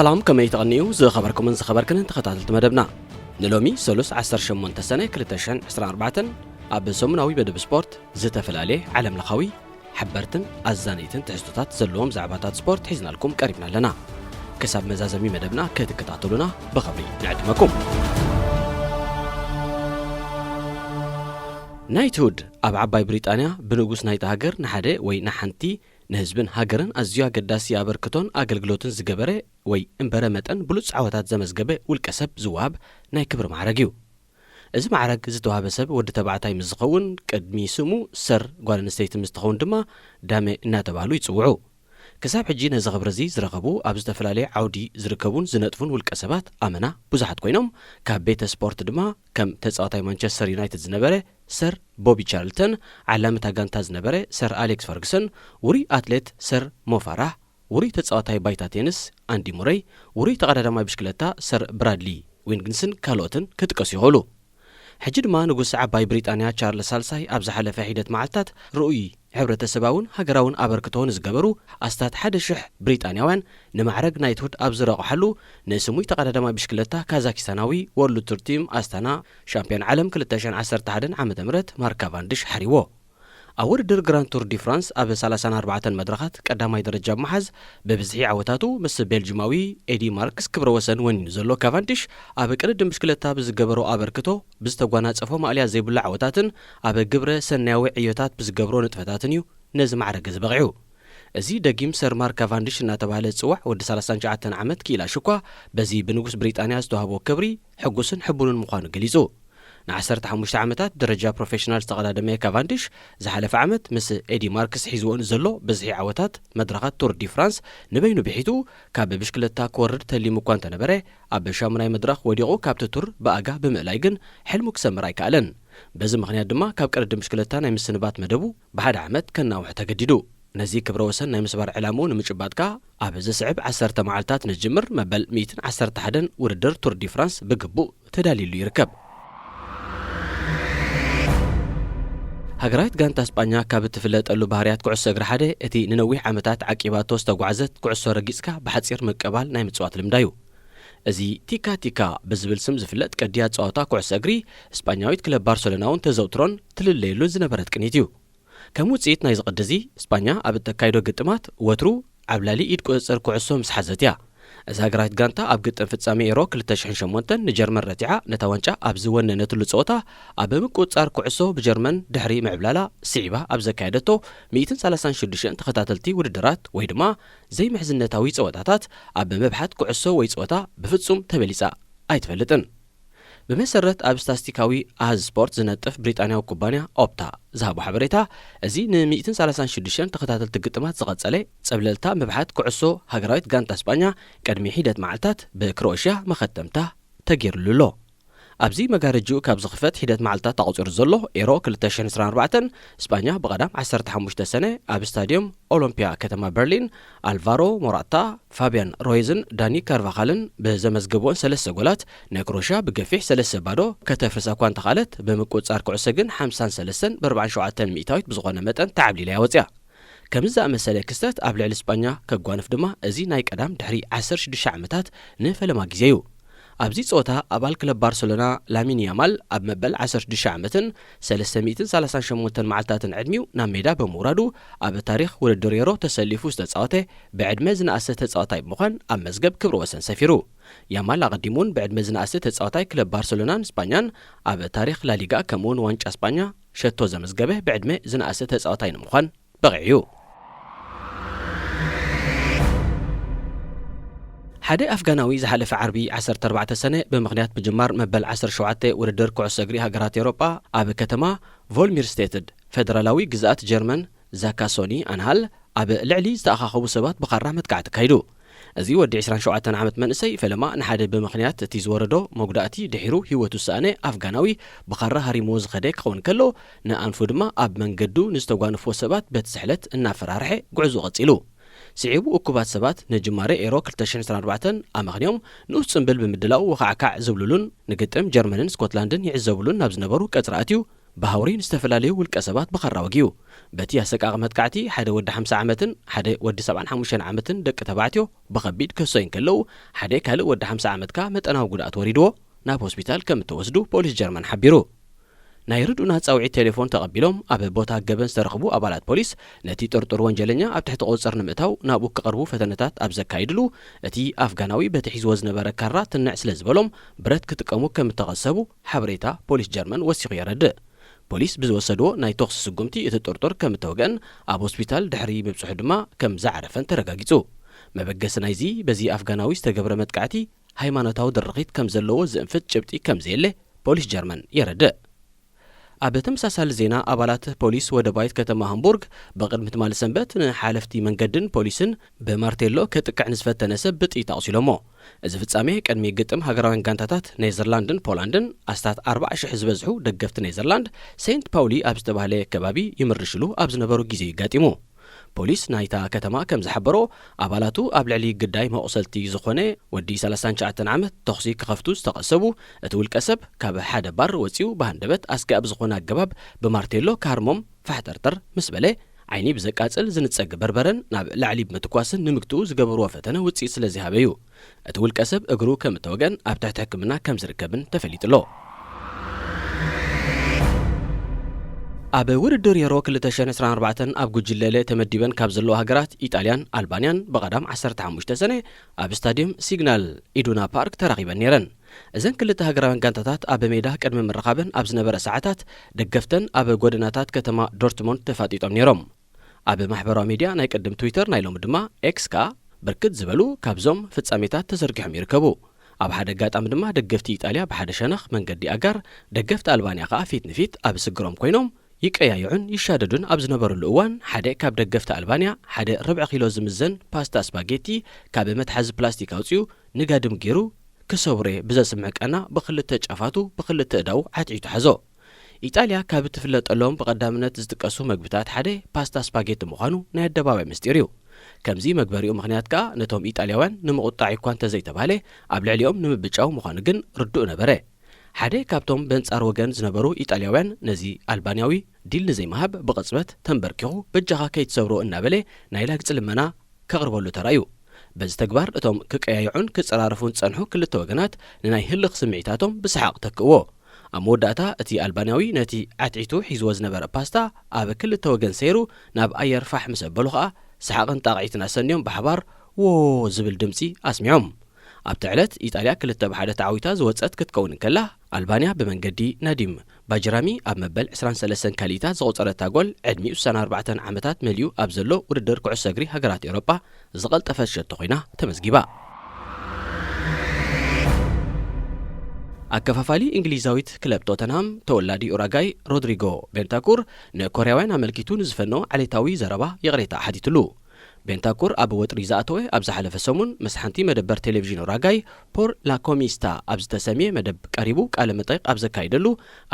ሰላም፣ ከመይ ተቐንዩ ዝኸበርኩምን ዝኸበርክንን ተኸታተልቲ መደብና። ንሎሚ ሰሉስ ዓሰርተ ሸሞንተ ሰነ ክልተ ሽሕን ዕስራን ኣርባዕተን ኣብ ሰሙናዊ መደብ ስፖርት ዝተፈላለየ ዓለም ለኻዊ ሓበርትን ኣዛነይትን ትሕዝቶታት ዘለዎም ዛዕባታት ስፖርት ሒዝናልኩም ቀሪብና ኣለና። ክሳብ መዛዘሚ መደብና ክትከታተሉና ብኸብሪ ንዕድመኩም። ናይትሁድ ኣብ ዓባይ ብሪጣንያ ብንጉስ ናይታ ሃገር ንሓደ ወይ ንሓንቲ ንህዝብን ሃገርን ኣዝዩ ኣገዳሲ ኣበርክቶን ኣገልግሎትን ዝገበረ ወይ እምበረ መጠን ብሉጽ ዓወታት ዘመዝገበ ውልቀ ሰብ ዝወሃብ ናይ ክብሪ ማዕረግ እዩ። እዚ ማዕረግ ዝተዋህበ ሰብ ወዲ ተባዕታይ ምስ ዝኸውን፣ ቅድሚ ስሙ ሰር፣ ጓል ኣንስተይቲ ምስ ትኸውን ድማ ዳመ እናተባህሉ ይጽውዑ። ክሳብ ሕጂ ነዚ ክብሪ እዚ ዝረኸቡ ኣብ ዝተፈላለየ ዓውዲ ዝርከቡን ዝነጥፉን ውልቀ ሰባት ኣመና ብዙሓት ኮይኖም፣ ካብ ቤተ ስፖርት ድማ ከም ተጻዋታይ ማንቸስተር ዩናይትድ ዝነበረ ሰር ቦቢ ቻርልተን፣ ዓላሚ እታ ጋንታ ዝነበረ ሰር ኣሌክስ ፈርግሰን፣ ውሩይ ኣትሌት ሰር ሞፋራህ፣ ውሩይ ተጻዋታይ ባይታ ቴንስ ኣንዲ ሙረይ፣ ውሩይ ተቐዳዳማይ ብሽክለታ ሰር ብራድሊ ዊንግስን ካልኦትን ክጥቀሱ ይኽእሉ። ሕጂ ድማ ንጉስ ዓባይ ብሪጣንያ ቻርልስ ሳልሳይ ኣብ ዝሓለፈ ሒደት መዓልታት ርኡይ ሕብረተሰባውን ሃገራውን ኣበርክቶ ንዝገበሩ ኣስታት ሓደ ሽሕ ብሪጣንያውያን ንማዕረግ ናይትሁድ ኣብ ዝረቑሓሉ፣ ንስሙይ ተቐዳዳማይ ብሽክለታ ካዛኪስታናዊ ወርልድ ቱር ቲም ኣስታና ሻምፒዮን ዓለም ክልተ ሽሕን ዓሰርተ ሓደን ዓመተ ምህረት ማርክ ካቫንድሽ ሓሪዎ። ኣብ ውድድር ግራንድ ቱር ዲ ፍራንስ ኣብ ሰላሳን ኣርባዕተን መድረኻት ቀዳማይ ደረጃ ብምሓዝ፣ ብብዝሒ ዓወታቱ ምስ ቤልጂማዊ ኤዲ ማርክስ ክብረ ወሰን ወኒኑ ዘሎ ካቫንድሽ፣ ኣብ ቅድድም ብሽክለታ ብዝገበሮ ኣበርክቶ፣ ብዝተጓናጸፎ ማእልያ ዘይብሉ ዓወታትን ኣብ ግብረ ሰናያዊ ዕዮታት ብዝገብሮ ንጥፈታትን እዩ ነዚ ማዕረግ እዚ በቒዑ። እዚ ደጊም ሰር ማርክ ካቫንድሽ እናተባህለ ዝጽዋዕ ወዲ ሰላሳን ትሽዓተን ዓመት ክኢላ ሽኳ፣ በዚ ብንጉስ ብሪጣንያ ዝተዋህቦ ክብሪ ሕጉስን ሕቡንን ምዃኑ ገሊጹ። ንዓሰርተ ሓሙሽተ ዓመታት ደረጃ ፕሮፌሽናል ዝተቐዳደመ ካቫንድሽ፣ ዝሓለፈ ዓመት ምስ ኤዲ ማርክስ ሒዝዎ ንዘሎ ብዝሒ ዓወታት መድረኻት ቱር ዲ ፍራንስ ንበይኑ ብሒቱ፣ ካብ ብሽክለታ ክወርድ ተሊሙ እኳ እንተነበረ፣ ኣብ ሻሙናይ መድረኽ ወዲቑ ካብቲ ቱር ብኣጋ ብምእላይ ግን ሕልሙ ክሰምር ኣይከኣለን። በዚ ምኽንያት ድማ ካብ ቅድድም ብሽክለታ ናይ ምስንባት መደቡ ብሓደ ዓመት ከናውሕ ተገዲዱ። ነዚ ክብረ ወሰን ናይ ምስባር ዕላምኡ ንምጭባጥ ከኣ፣ ኣብ ዝስዕብ ዓሰርተ መዓልታት ንጅምር መበል ሚእትን ዓሰርተ ሓደን ውድድር ቱር ዲ ፍራንስ ብግቡእ ተዳልዩሉ ይርከብ። ሃገራዊት ጋንታ ስጳኛ ካብ እትፍለጠሉ ባህርያት ኩዕሶ እግሪ ሓደ፣ እቲ ንነዊሕ ዓመታት ዓቂባቶ ዝተጓዕዘት ኩዕሶ ረጊጽካ ብሓጺር ምቅባል ናይ ምጽዋት ልምዳ እዩ። እዚ ቲካ ቲካ ብዝብል ስም ዝፍለጥ ቅዲ ኣጸዋውታ ኩዕሶ እግሪ፣ ስጳኛዊት ክለብ ባርሰሎና እውን ተዘውትሮን ትልለየሉን ዝነበረት ቅኒት እዩ። ከም ውጽኢት ናይዚ ቅዲ እዚ፣ ስጳኛ ኣብ እተካይዶ ግጥማት ወትሩ ዓብላሊ ኢድ ቁጽጽር ኩዕሶ ምስ ሓዘት እያ። እዛ ሃገራዊት ጋንታ ኣብ ግጥም ፍጻሜ ኤሮ ክልተ ሽሕን ሸሞንተን ንጀርመን ረቲዓ ነታ ዋንጫ ኣብ ዝወነነትሉ ጸወታ፣ ኣብ ምቁጽጻር ኩዕሶ ብጀርመን ድሕሪ ምዕብላላ ስዒባ ኣብ ዘካየደቶ ሚእትን ሰላሳን ሽዱሽተን ተኸታተልቲ ውድድራት ወይ ድማ ዘይምሕዝነታዊ ጸወታታት ኣብ ምብሓት ኩዕሶ ወይ ጸወታ ብፍጹም ተበሊጻ ኣይትፈልጥን። ብመሰረት ኣብ ስታስቲካዊ ኣሃዝ ስፖርት ዝነጥፍ ብሪጣንያዊ ኩባንያ ኦፕታ ዝሃቦ ሓበሬታ፣ እዚ ን136 ተኸታተልቲ ግጥማት ዝቐጸለ ጸብለልታ ምብሓት ኩዕሶ ሃገራዊት ጋንታ ስጳኛ ቅድሚ ሒደት መዓልታት ብክሮኤሽያ መኸተምታ ተገይሩሉ ኣሎ። ኣብዚ መጋረጅኡ ካብ ዝኽፈት ሒደት መዓልታት ኣቑጺሩ ዘሎ ኤሮ ክልተ ሽሕን ዕስራን ኣርባዕተን፣ ስጳኛ ብቐዳም ዓሰርተ ሓሙሽተ ሰነ ኣብ ስታድዮም ኦሎምፒያ ከተማ በርሊን ኣልቫሮ ሞራታ፣ ፋብያን ሮይዝን ዳኒ ካርቫኻልን ብዘመዝገብወን ሰለስተ ጎላት ንክሮሽያ ብገፊሕ ሰለስተ ባዶ ከተፍርሳ እኳ እንተኻለት፣ ብምቁጽጻር ኩዕሶ ግን ሓምሳን ሰለስተን ብኣርባዓን ሸውዓተን ሚእታዊት ብዝኾነ መጠን ተዓብሊላ እያ ወጽያ። ከምዚ ዝኣመሰለ ክስተት ኣብ ልዕሊ ስጳኛ ከጓንፍ ድማ እዚ ናይ ቀዳም ድሕሪ ዓሰርተ ሽዱሽተ ዓመታት ንፈለማ ግዜ እዩ። ኣብዚ ጸወታ ኣባል ክለብ ባርሰሎና ላሚን ያማል ኣብ መበል ዓሰርተ ሽዱሽተ ዓመትን ሰለስተ ሚእትን ሰላሳን ሸሞንተን መዓልታትን ዕድሚኡ ናብ ሜዳ ብምውራዱ ኣብ ታሪኽ ውድድር ኤሮ ተሰሊፉ ዝተጻወተ ብዕድመ ዝነኣሰ ተጻዋታይ ብምዃን ኣብ መዝገብ ክብረ ወሰን ሰፊሩ። ያማል ኣቐዲሙ እውን ብዕድመ ዝነኣሰ ተጻዋታይ ክለብ ባርሰሎናን ስጳኛን ኣብ ታሪኽ ላሊጋ ከምኡውን ዋንጫ ስጳኛ ሸቶ ዘመዝገበ ብዕድመ ዝነኣሰ ተጻዋታይ ንምዃን በቒዑ። ሓደ ኣፍጋናዊ ዝሓለፈ ዓርቢ ዓሰርተ ኣርባዕተ ሰነ ብምኽንያት ምጅማር መበል ዓሰርተ ሸውዓተ ውድድር ኩዕሶ እግሪ ሃገራት ኤውሮጳ ኣብ ከተማ ቮልሚርስቴትድ ፈደራላዊ ግዝኣት ጀርመን ዛካሶኒ ኣንሃል ኣብ ልዕሊ ዝተኣኻኸቡ ሰባት ብኻራ መጥቃዕቲ ኣካይዱ። እዚ ወዲ ዕስራን ሸውዓተን ዓመት መንእሰይ ፈለማ ንሓደ ብምኽንያት እቲ ዝወረዶ መጉዳእቲ ድሒሩ ህይወቱ ዝሰኣነ ኣፍጋናዊ ብኻራ ሃሪምዎ ዝኸደ ክኸውን ከሎ፣ ንኣንፉ ድማ ኣብ መንገዱ ንዝተጓነፍዎ ሰባት በቲ ስሕለት እናፈራርሐ ጉዕዞ ቀጺሉ። ስዒቡ እኩባት ሰባት ንጅማሬ ኤሮ ክልተ ሽሕን ዕስራን ኣርባዕተን ኣመኽንዮም ንኡስ ጽምብል ብምድላው ወኻዕካዕ ዝብሉሉን ንግጥም ጀርመንን ስኮትላንድን ይዕዘቡሉን ናብ ዝነበሩ ቀጽሪ ኣትዩ ብሃውሪ ንዝተፈላለዩ ውልቀ ሰባት ብኻራ ወጊኡ። በቲ ኣሰቃቒ መጥቃዕቲ፣ ሓደ ወዲ ሓምሳ ዓመትን ሓደ ወዲ ሰብዓን ሓሙሽተን ዓመትን ደቂ ተባዕትዮ ብኸቢድ ክህሰዩ እንከለዉ፣ ሓደ ካልእ ወዲ ሓምሳ ዓመት ከኣ መጠናዊ ጉድኣት ወሪድዎ ናብ ሆስፒታል ከም እተወስዱ ፖሊስ ጀርመን ሓቢሩ። ናይ ርድኡና ጻውዒት ቴሌፎን ተቐቢሎም ኣብ ቦታ ገበን ዝተረኽቡ ኣባላት ፖሊስ፣ ነቲ ጥርጡር ወንጀለኛ ኣብ ትሕቲ ቁጽጽር ንምእታው ናብኡ ክቐርቡ ፈተነታት ኣብ ዘካይድሉ፣ እቲ ኣፍጋናዊ በቲ ሒዝዎ ዝነበረ ካራ ትንዕ ስለ ዝበሎም፣ ብረት ክጥቀሙ ከም እተቐሰቡ ሓበሬታ ፖሊስ ጀርመን ወሲኹ የረድእ። ፖሊስ ብዝወሰድዎ ናይ ተኹሲ ስጉምቲ እቲ ጥርጡር ከም እተወግአን ኣብ ሆስፒታል ድሕሪ ምብጽሑ ድማ ከም ዝዓረፈን ተረጋጊጹ። መበገሲ ናይዚ በዚ ኣፍጋናዊ ዝተገብረ መጥቃዕቲ ሃይማኖታዊ ድርኺት ከም ዘለዎ ዝእንፍት ጭብጢ ከም ዘየለ ፖሊስ ጀርመን የረድእ። ኣብ ተመሳሳሊ ዜና፣ ኣባላት ፖሊስ ወደባዊት ከተማ ሃምቡርግ ብቕድሚ ትማሊ ሰንበት ንሓለፍቲ መንገድን ፖሊስን ብማርቴሎ ከጥቅዕ ንዝፈተነ ሰብ ብጥይት ኣቑሲሎሞ። እዚ ፍጻሜ ቅድሚ ግጥም ሃገራውያን ጋንታታት ኔዘርላንድን ፖላንድን ኣስታት ኣርባዓ ሽሕ ዝበዝሑ ደገፍቲ ኔዘርላንድ ሴንት ፓውሊ ኣብ ዝተባህለ ከባቢ ይምርሽሉ ኣብ ዝነበሩ ግዜ እዩ ኣጋጢሙ። ፖሊስ ናይታ ከተማ ከም ዝሓበሮ፣ ኣባላቱ ኣብ ልዕሊ ግዳይ መቑሰልቲ ዝኾነ ወዲ ሰላሳን ትሽዓተን ዓመት ተኹሲ ክኸፍቱ ዝተቐሰቡ፣ እቲ ውልቀ ሰብ ካብ ሓደ ባር ወጺኡ ብሃንደበት ኣስጋእ ብዝኾነ ኣገባብ ብማርቴሎ ክሃርሞም ፋሕጠርጠር ምስ በለ፣ ዓይኒ ብዘቃጽል ዝንጸግ በርበረን ናብ ላዕሊ ብምትኳስን ንምግትኡ ዝገበርዎ ፈተነ ውጽኢት ስለ ዘይሃበ እዩ። እቲ ውልቀ ሰብ እግሩ ከም እተወገን ኣብ ትሕቲ ሕክምና ከም ዝርከብን ተፈሊጡ ኣሎ። ኣብ ውድድር ዩሮ ክልተ ሽሕን ዕስራን ኣርባዕተን ኣብ ጉጅለ ለ ተመዲበን ካብ ዘለዋ ሃገራት፣ ኢጣልያን ኣልባንያን ብቐዳም ዓሰርተ ሓሙሽተ ሰነ ኣብ ስታድየም ሲግናል ኢዱና ፓርክ ተራኺበን ነይረን። እዘን ክልተ ሃገራውያን ጋንታታት ኣብ ሜዳ ቅድሚ ምርኻበን ኣብ ዝነበረ ሰዓታት፣ ደገፍተን ኣብ ጎደናታት ከተማ ዶርትሞንድ ተፋጢጦም ነይሮም። ኣብ ማሕበራዊ ሜድያ፣ ናይ ቅድም ትዊተር፣ ናይ ሎሚ ድማ ኤክስ ከኣ፣ ብርክት ዝበሉ ካብዞም ፍጻሜታት ተዘርጊሖም ይርከቡ። ኣብ ሓደ ኣጋጣሚ ድማ፣ ደገፍቲ ኢጣልያ ብሓደ ሸነኽ መንገዲ ኣጋር፣ ደገፍቲ ኣልባንያ ከኣ ፊት ንፊት ኣብ ስግሮም ኮይኖም ይቀያይዑን ይሻደዱን ኣብ ዝነበሩሉ እዋን፣ ሓደ ካብ ደገፍቲ ኣልባንያ ሓደ ርብዒ ኪሎ ዝምዘን ፓስታ ስፓጌቲ ካብ መትሓዚ ፕላስቲክ ኣውጺኡ ንጋድም ገይሩ ክሰብሮ ብዘስምዕ ቃና ብኽልተ ጫፋቱ ብኽልተ እዳዉ ዓትዒቱ ሓዞ። ኢጣልያ ካብ እትፍለጠሎም ብቐዳምነት ዝጥቀሱ መግብታት ሓደ ፓስታ ስፓጌቲ ምዃኑ ናይ ኣደባባይ ምስጢር እዩ። ከምዚ መግበሪኡ ምኽንያት ከኣ ነቶም ኢጣልያውያን ንምቑጣዕ እኳ እንተዘይተባህለ፣ ኣብ ልዕሊኦም ንምብጫው ምዃኑ ግን ርዱእ ነበረ። ሓደ ካብቶም በንጻር ወገን ዝነበሩ ኢጣልያውያን ነዚ ኣልባንያዊ ዲል ንዘይምሃብ ብቕጽበት ተንበርኪኹ፣ "በጃኻ ከይትሰብሮ" እናበለ ናይ ላግጺ ልመና ከቕርበሉ ተራእዩ። በዚ ተግባር እቶም ክቀያይዑን ክጸራረፉን ዝጸንሑ ክልተ ወገናት ንናይ ህልኽ ስምዒታቶም ብሰሓቕ ተክእዎ። ኣብ መወዳእታ እቲ ኣልባንያዊ ነቲ ዓትዒቱ ሒዝዎ ዝነበረ ፓስታ ኣብ ክልተ ወገን ሰይሩ ናብ ኣየር ፋሕ ምስ ኣበሎ ኸኣ ሰሓቕን ጣቕዒትን ኣሰንዮም ብሓባር "ዎ" ዝብል ድምጺ ኣስሚዖም። ኣብቲ ዕለት ኢጣልያ ክልተ ብ ሓደ ተዓዊታ ዝወጸት ክትከውን እንከላ፣ ኣልባንያ ብመንገዲ ናዲም ባጅራሚ ኣብ መበል ዕስራን ሰለስተን ካልኢታ ዘቑጸረታ ጎል፣ ዕድሚኡ ስሳን ኣርባዕተን ዓመታት መሊኡ ኣብ ዘሎ ውድድር ኩዕሶ እግሪ ሃገራት ኤውሮጳ ዝቐልጠፈት ሸቶ ኮይና ተመዝጊባ። ኣከፋፋሊ እንግሊዛዊት ክለብ ቶተንሃም፣ ተወላዲ ኡራጋይ ሮድሪጎ ቤንታኩር፣ ንኮርያውያን ኣመልኪቱ ንዝፈነዎ ዓሌታዊ ዘረባ ይቕሬታ ሓቲትሉ። ቤንታኩር ኣብ ወጥሪ ዝኣተወ ኣብ ዝሓለፈ ሰሙን ምስ ሓንቲ መደበር ቴሌቪዥን ኡራጋይ፣ ፖር ላኮሚስታ ኣብ ዝተሰምየ መደብ ቀሪቡ ቃለ መጠይቕ ኣብ ዘካየደሉ፣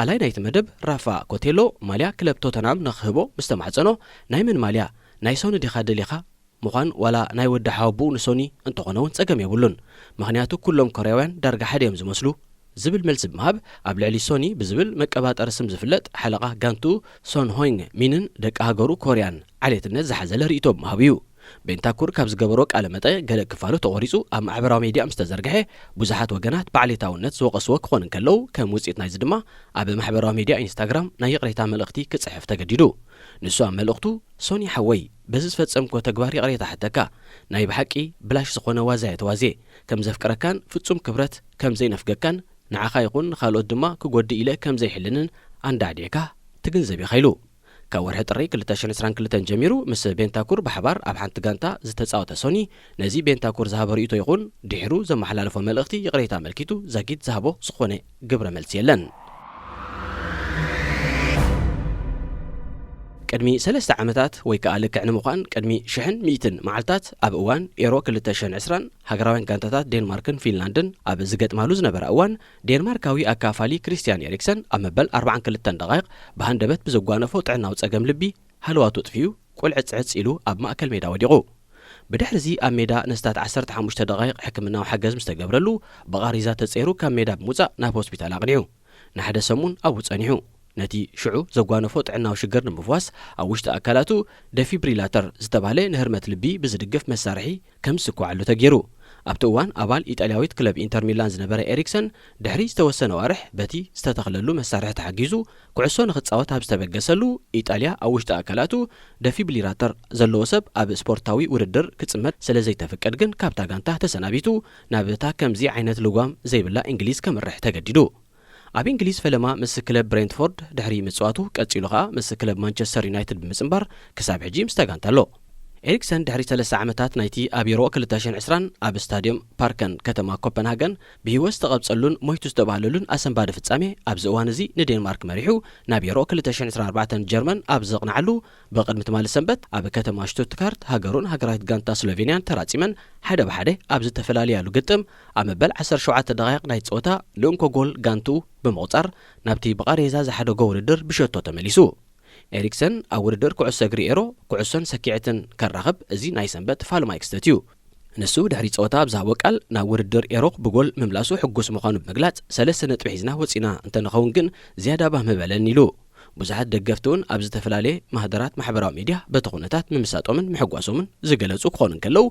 ኣላይ ናይቲ መደብ ራፋ ኮቴሎ ማልያ ክለብ ቶተንሃም ንኽህቦ ምስ ተማሕጸኖ፣ "ናይ መን ማልያ? ናይ ሶኒ ዲኻ ደሊኻ? ምዃን ዋላ ናይ ወዲ ሓወቦኡ ንሶኒ እንተኾነ እውን ጸገም የብሉን። ምኽንያቱ ኩሎም ኮርያውያን ዳርጋ ሓደ እዮም ዝመስሉ" ዝብል መልሲ ብምሃብ፣ ኣብ ልዕሊ ሶኒ ብዝብል መቀባጠሪ ስም ዝፍለጥ ሓለቓ ጋንትኡ ሶን ሆይንግ ሚንን ደቂ ሃገሩ ኮርያን ዓሌትነት ዝሓዘለ ርእይቶ ብምሃቡ እዩ። ቤንታኩር ካብ ዝገበሮ ቃለ መጠይቕ ገለ ክፋሉ ተቖሪጹ ኣብ ማሕበራዊ ሜድያ ምስ ተዘርግሐ፣ ብዙሓት ወገናት ብዓሌታውነት ዝወቐስዎ ክኾኑ እንከለዉ፣ ከም ውጽኢት ናይዚ ድማ ኣብ ማሕበራዊ ሜድያ ኢንስታግራም ናይ ይቕሬታ መልእኽቲ ክጽሕፍ ተገዲዱ። ንሱ ኣብ መልእኽቱ፣ "ሶኒ ሓወይ፣ በዚ ዝፈጸምክዎ ተግባር ይቕሬታ እሓተካ። ናይ ብሓቂ ብላሽ ዝኾነ ዋዛ እየ ተዋዝየ። ከም ዘፍቅረካን ፍጹም ክብረት ከም ዘይነፍገካን፣ ንዓኻ ይኹን ንኻልኦት ድማ ክጎድእ ኢለ ከም ዘይሕልንን ኣንዳዕዲዕካ ትግንዘብ ኢኻ" ኢሉ። ካብ ወርሒ ጥሪ ክልተ ሽሕን ዕስራን ክልተን ጀሚሩ ምስ ቤንታኩር ብሓባር ኣብ ሓንቲ ጋንታ ዝተጻወተ ሶኒ፣ ነዚ ቤንታኩር ዝሃቦ ርእይቶ ይኹን ድሒሩ ዘመሓላለፎ መልእኽቲ ይቕሬታ ኣመልኪቱ ዛጊት ዝሃቦ ዝኾነ ግብረ መልሲ የለን። ቅድሚ ሰለስተ ዓመታት፣ ወይ ከኣ ልክዕ ንምዃን ቅድሚ ሽሕን ሚእትን መዓልታት፣ ኣብ እዋን ኤሮ ክልተ ሽሕን ዕስራን፣ ሃገራውያን ጋንታታት ዴንማርክን ፊንላንድን ኣብ ዝገጥማሉ ዝነበራ እዋን፣ ዴንማርካዊ ኣካፋሊ ክሪስትያን ኤሪክሰን ኣብ መበል ኣርባዓን ክልተን ደቓይቕ ብሃንደበት ብዘጓነፎ ጥዕናዊ ጸገም ልቢ ሃለዋቱ ኣጥፊኡ፣ ቁልዕጽዕጽ ኢሉ ኣብ ማእከል ሜዳ ወዲቑ። ብድሕሪዚ ኣብ ሜዳ ነስታት ዓሰርተ ሓሙሽተ ደቓይቕ ሕክምናዊ ሓገዝ ምስ ተገብረሉ፣ ብቓሪዛ ተጸይሩ ካብ ሜዳ ብምውጻእ ናብ ሆስፒታል ኣቕኒዑ። ንሓደ ሰሙን ኣብኡ ጸኒሑ። ነቲ ሽዑ ዘጓነፎ ጥዕናዊ ሽግር ንምፍዋስ ኣብ ውሽጢ ኣካላቱ ደፊብሪላተር ዝተባህለ ንህርመት ልቢ ብዝድግፍ መሳርሒ ከም ዝስኩዓሉ ተገይሩ። ኣብቲ እዋን ኣባል ኢጣልያዊት ክለብ ኢንተር ሚላን ዝነበረ ኤሪክሰን ድሕሪ ዝተወሰነ ዋርሕ በቲ ዝተተኽለሉ መሳርሒ ተሓጊዙ ኩዕሶ ንኽጻወት ኣብ ዝተበገሰሉ፣ ኢጣልያ ኣብ ውሽጢ ኣካላቱ ደፊብሪላተር ዘለዎ ሰብ ኣብ ስፖርታዊ ውድድር ክጽመድ ስለ ዘይተፍቅድ ግን ካብታ ጋንታ ተሰናቢቱ ናብ እታ ከምዚ ዓይነት ልጓም ዘይብላ እንግሊዝ ከምርሕ ተገዲዱ። ኣብ እንግሊዝ ፈለማ ምስ ክለብ ብሬንትፎርድ ድሕሪ ምጽዋቱ ቀጺሉ ኸኣ ምስ ክለብ ማንቸስተር ዩናይትድ ብምጽንባር ክሳብ ሕጂ ምስታ ጋንታ ኣሎ። ኤሪክሰን ድሕሪ ሰለስተ ዓመታት ናይቲ ኣብ ዩሮ ክልተ ሽሕን ዕስራን ኣብ ስታድዮም ፓርከን ከተማ ኮፐንሃገን ብህይወት ዝተቐብጸሉን ሞይቱ ዝተባህለሉን ኣሰንባዲ ፍጻሜ ኣብዚ እዋን እዚ ንዴንማርክ መሪሑ ናብ ዩሮ ክልተ ሽሕን ዕስራን ኣርባዕተን ጀርመን ኣብ ዘቕንዓሉ ብቕድሚ ትማሊ ሰንበት ኣብ ከተማ ሽቱትጋርት ሃገሩን ሃገራዊት ጋንታ ስሎቬንያን ተራጺመን ሓደ ብሓደ ኣብ ዝተፈላለያሉ ግጥም ኣብ መበል ዓሰርተ ሸውዓተ ደቓይቕ ናይ ጸወታ ልእንኮ ጎል ጋንትኡ ብምቑጻር ናብቲ ብቓሬዛ ዝሓደጎ ውድድር ብሸቶ ተመሊሱ። ኤሪክሰን ኣብ ውድድር ኩዕሶ እግሪ ኤሮ ኩዕሶን ሰኪዐትን ከራኽብ እዚ ናይ ሰንበት ፋልማይ ክስተት እዩ። ንሱ ድሕሪ ጸወታ ኣብ ዝሃቦ ቃል ናብ ውድድር ኤሮ ብጎል ምምላሱ ሕጉስ ምዃኑ ብምግላጽ ሰለስተ ነጥቢ ሒዝና ወጺና እንተንኸውን ግን ዝያዳ ባህ ምበለኒ ኢሉ። ብዙሓት ደገፍቲ እውን ኣብ ዝተፈላለየ ማህደራት ማሕበራዊ ሚድያ በቲ ኩነታት ምምሳጦምን ምሕጓሶምን ዝገለጹ ክኾኑ እንከለዉ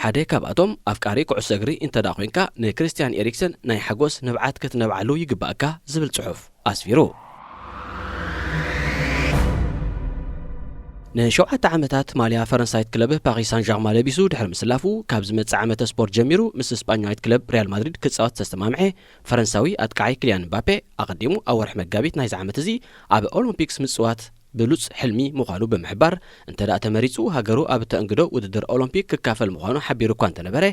ሓደ ካብኣቶም ኣፍቃሪ ኩዕሶ እግሪ እንተ ደኣ ኮይንካ ንክሪስትያን ኤሪክሰን ናይ ሓጎስ ንብዓት ክትነብዓሉ ይግባእካ ዝብል ጽሑፍ ኣስፊሩ። ንሸውዓተ ዓመታት ማልያ ፈረንሳይት ክለብ ፓሪስ ሳን ዣርማ ለቢሱ ድሕሪ ምስላፉ ካብ ዝመጽእ ዓመተ ስፖርት ጀሚሩ ምስ ስጳኛዊት ክለብ ሪያል ማድሪድ ክጻወት ዝተሰማምዐ ፈረንሳዊ ኣጥቃዓይ ክልያን ምባፔ ኣቐዲሙ ኣብ ወርሒ መጋቢት ናይዚ ዓመት እዚ ኣብ ኦሎምፒክስ ምጽዋት ብሉጽ ሕልሚ ምዃኑ ብምሕባር እንተ ደኣ ተመሪጹ ሃገሩ ኣብ ተእንግዶ ውድድር ኦሎምፒክ ክካፈል ምዃኑ ሓቢሩ እኳ እንተነበረ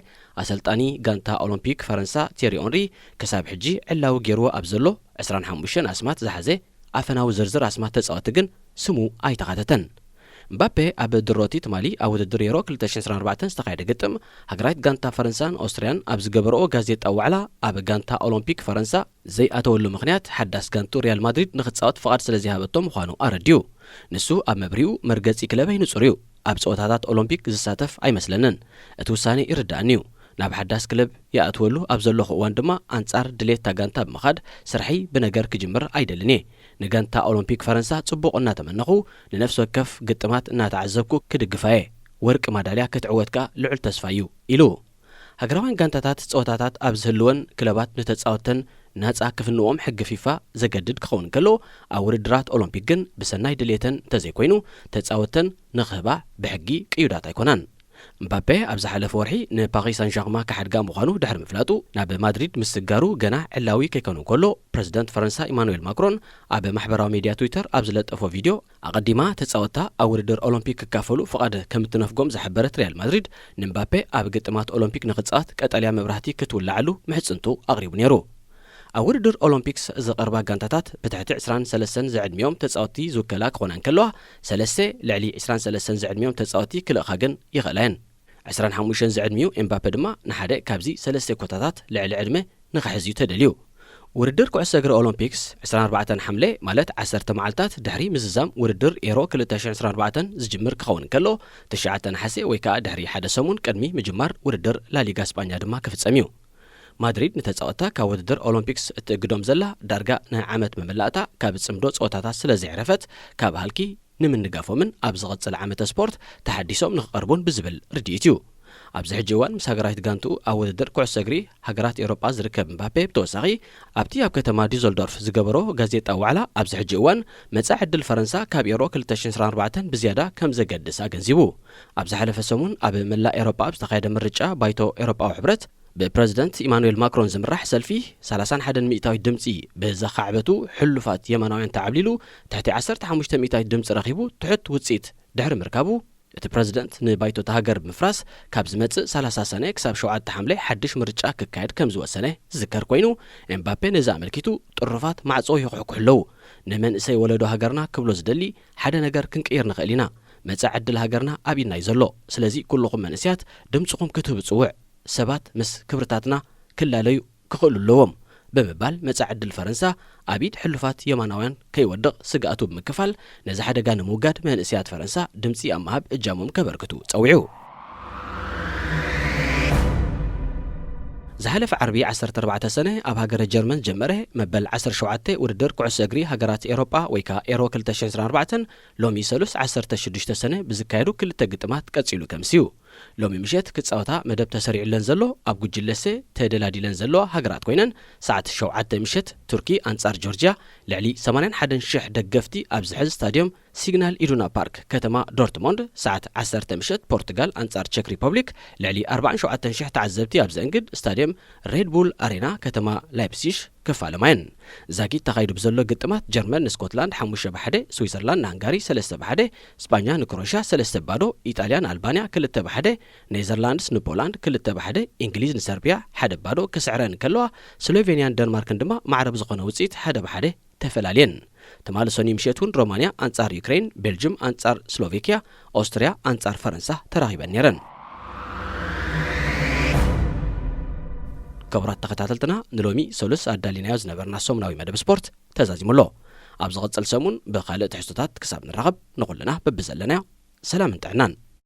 ኣሰልጣኒ ጋንታ ኦሎምፒክ ፈረንሳ ቴሪ ኦንሪ ክሳብ ሕጂ ዕላዊ ገይርዎ ኣብ ዘሎ ዕስራን ሓሙሽተን ኣስማት ዝሓዘ ኣፈናዊ ዝርዝር ኣስማት ተጻወቲ ግን ስሙ ኣይተኻተተን። እምባፔ ኣብ ድሮቲ ትማሊ ኣብ ውድድር ዩሮ ክልተ ሽሕን ዕስራን ኣርባዕተን ዝተኻየደ ግጥም ሃገራዊት ጋንታ ፈረንሳን ኦስትርያን ኣብ ዝገበረኦ ጋዜጣዊ ዋዕላ ኣብ ጋንታ ኦሎምፒክ ፈረንሳ ዘይኣተወሉ ምኽንያት ሓዳስ ጋንቱ ሪያል ማድሪድ ንኽጻወት ፍቓድ ስለ ዘይሃበቶ ምዃኑ ኣረዲኡ። ንሱ ኣብ መብርሂኡ መርገጺ ክለበይ ንጹር እዩ፣ ኣብ ጸወታታት ኦሎምፒክ ዝሳተፍ ኣይመስለንን። እቲ ውሳነ ይርድኣኒ እዩ። ናብ ሓዳስ ክለብ ይኣትወሉ ኣብ ዘለኹ እዋን ድማ ኣንጻር ድሌት እታ ጋንታ ብምኻድ ስርሐይ ብነገር ክጅምር ኣይደልን እየ። ንጋንታ ኦሎምፒክ ፈረንሳ ጽቡቕ እናተመነኹ ንነፍሲ ወከፍ ግጥማት እናተዓዘብኩ ክድግፋ እየ። ወርቂ ማዳልያ ክትዕወት ከኣ ልዑል ተስፋ እዩ ኢሉ። ሃገራውያን ጋንታታት ጸወታታት ኣብ ዝህልወን ክለባት ንተጻወተን ናጻ ክፍንዎም ሕጊ ፊፋ ዘገድድ ክኸውን ከሎ ኣብ ውድድራት ኦሎምፒክ ግን ብሰናይ ድሌተን እንተዘይኮይኑ ተጻወተን ንኽህባ ብሕጊ ቅዩዳት ኣይኮናን። እምባፔ ኣብ ዝሓለፈ ወርሒ ንፓሪስ ሳን ዣርማ ክሓድጋ ምዃኑ ድሕሪ ምፍላጡ ናብ ማድሪድ ምስጋሩ ገና ዕላዊ ከይኮነ ከሎ ፕረዚደንት ፈረንሳ ኢማኑኤል ማክሮን ኣብ ማሕበራዊ ሚድያ ትዊተር ኣብ ዝለጠፎ ቪድዮ ኣቐዲማ ተጻወትታ ኣብ ውድድር ኦሎምፒክ ክካፈሉ ፍቓድ ከም እትነፍጎም ዝሓበረት ሪያል ማድሪድ ንእምባፔ ኣብ ግጥማት ኦሎምፒክ ንኽጻወት ቀጠልያ መብራህቲ ክትውልዓሉ ምሕጽንቱ ኣቕሪቡ ነይሩ። ኣብ ውድድር ኦሎምፒክስ ዝቐርባ ጋንታታት ብትሕቲ ዕስራን ሰለስተን ዝዕድሚኦም ተጻወትቲ ዝውከላ ክኾና እንከለዋ ሰለስተ ልዕሊ ዕስራን ሰለስተን ዝዕድሚኦም ተጻወትቲ ክልእኻ ግን ይኽእላ እየን። ዕስራን ሓሙሽተን ዝዕድሚኡ ኤምባፔ ድማ ንሓደ ካብዚ ሰለስተ ኮታታት ልዕሊ ዕድመ ንኽሕዝ እዩ ተደልዩ። ውድድር ኩዕሶ እግሪ ኦሎምፒክስ ዕስራን ኣርባዕተን ሓምለ ማለት ዓሰርተ መዓልታት ድሕሪ ምዝዛም ውድድር ኤሮ ክልተ ሽሕን ዕስራን ኣርባዕተን ዝጅምር ክኸውን እንከሎ ትሽዓተ ነሓሰ ወይ ከኣ ድሕሪ ሓደ ሰሙን ቅድሚ ምጅማር ውድድር ላሊጋ ስጳኛ ድማ ክፍጸም እዩ። ማድሪድ ንተጻወትታ ካብ ውድድር ኦሎምፒክስ እትእግዶም ዘላ ዳርጋ ንዓመት መመላእታ ካብ ጽምዶ ጸወታታት ስለ ዘዕረፈት ካብ ሃልኪ ንምንጋፎምን ኣብ ዝቐጽል ዓመተ ስፖርት ተሓዲሶም ንኽቐርቡን ብዝብል ርድኢት እዩ። ኣብዚ ሕጂ እዋን ምስ ሃገራዊት ጋንትኡ ኣብ ውድድር ኩዕሶ እግሪ ሃገራት ኤውሮጳ ዝርከብ እምባፔ ብተወሳኺ ኣብቲ ኣብ ከተማ ዲዘልዶርፍ ዝገበሮ ጋዜጣዊ ዋዕላ ኣብዚ ሕጂ እዋን መጻኢ ዕድል ፈረንሳ ካብ ኤሮ ክልተ ሽሕን ዕስራን ኣርባዕተን ብዝያዳ ከም ዘገድስ ኣገንዚቡ። ኣብ ዝሓለፈ ሰሙን ኣብ መላእ ኤውሮጳ ኣብ ዝተኻየደ ምርጫ ባይቶ ኤውሮጳዊ ሕብረት ብፕረዚደንት ኢማኑኤል ማክሮን ዝምራሕ ሰልፊ ሰላሳን ሓደን ሚእታዊት ድምጺ ብዘኻዕበቱ ሕሉፋት የማናውያን ተዓብሊሉ ትሕቲ ዓሰርተ ሓሙሽተ ሚእታዊት ድምጺ ረኺቡ ትሑት ውጽኢት ድሕሪ ምርካቡ እቲ ፕረዚደንት ንባይቶ እታ ሃገር ብምፍራስ ካብ ዝመጽእ ሰላሳ ሰነ ክሳብ ሸውዓተ ሓምለ ሓድሽ ምርጫ ክካየድ ከም ዝወሰነ ዝዝከር ኮይኑ ኤምባፔ ነዚ ኣመልኪቱ ጥሩፋት ማዕጾ ይኹሕኩሑ ኣለዉ። ንመንእሰይ ወለዶ ሃገርና ክብሎ ዝደሊ ሓደ ነገር ክንቅይር ንኽእል ኢና። መጻኢ ዕድል ሃገርና ኣብ ኢድና እዩ ዘሎ። ስለዚ ኩልኹም መንእሰያት ድምጽኹም ክትህቡ ጽውዕ። ሰባት ምስ ክብርታትና ክላለዩ ክኽእሉ ኣለዎም ብምባል መጻኢ ዕድል ፈረንሳ ኣብ ኢድ ሕሉፋት የማናውያን ከይወድቕ ስግኣቱ ብምክፋል ነዚ ሓደጋ ንምውጋድ መንእሰያት ፈረንሳ ድምጺ ኣብ ምሃብ እጃሞም ከበርክቱ ጸዊዑ። ዝሓለፈ ዓርቢ ዓሰርተ ኣርባዕተ ሰነ ኣብ ሃገረ ጀርመን ዝጀመረ መበል ዓሰርተ ሸውዓተ ውድድር ኩዕሶ እግሪ ሃገራት ኤሮጳ ወይ ከኣ ኤሮ ክልተ ሽሕን ዕስራን ኣርባዕተን ሎሚ ሰሉስ ዓሰርተ ሽዱሽተ ሰነ ብዝካየዱ ክልተ ግጥማት ቀጺሉ ከምስዩ። ሎሚ ምሸት ክጻወታ መደብ ተሰሪዑለን ዘሎ ኣብ ጉጅለ ሰ ተደላዲለን ዘለዋ ሃገራት ኮይነን፣ ሰዓት ሸውዓተ ምሸት ቱርኪ ኣንጻር ጆርጅያ ልዕሊ ሰማንያን ሓደን ሽሕ ደገፍቲ ኣብ ዝሕዝ ስታድዮም ሲግናል ኢዱና ፓርክ ከተማ ዶርትሞንድ፣ ሰዓት ዓሰርተ ምሸት ፖርቱጋል ኣንጻር ቸክ ሪፐብሊክ ልዕሊ ኣርባዓን ሸውዓተን ሽሕ ተዓዘብቲ ኣብ ዘእንግድ ስታድየም ሬድ ቡል ኣሬና ከተማ ላይፕሲሽ ክፋለማ እየን። ዛጊት ተኻይዱ ብዘሎ ግጥማት ጀርመን ንስኮትላንድ ሓሙሽተ ብሓደ፣ ስዊዘርላንድ ንሃንጋሪ ሰለስተ ብሓደ፣ ስጳኛ ንክሮኤሽያ ሰለስተ ባዶ፣ ኢጣልያ ንኣልባንያ ክልተ ብሓደ፣ ኔዘርላንድስ ንፖላንድ ክልተ ብሓደ፣ እንግሊዝ ንሰርቢያ ሓደ ባዶ ክስዕረን ከለዋ፣ ስሎቬንያን ደንማርክን ድማ ማዕረ ብዝኾነ ውጽኢት ሓደ ብሓደ ተፈላልየን። ትማሊ ሰኑይ ምሸት እውን ሮማንያ ኣንጻር ዩክሬን፣ ቤልጅም ኣንጻር ስሎቬኪያ፣ ኦስትርያ ኣንጻር ፈረንሳ ተራኺበን ነይረን። ክቡራት ተኸታተልትና፣ ንሎሚ ሰሉስ ኣዳሊናዮ ዝነበርና ሰሙናዊ መደብ ስፖርት ተዛዚሙ ኣሎ። ኣብ ዝቕጽል ሰሙን ብኻልእ ትሕዝቶታት ክሳብ ንራኸብ፣ ንኹልና በብዘለናዮ ሰላምን ጥዕናን።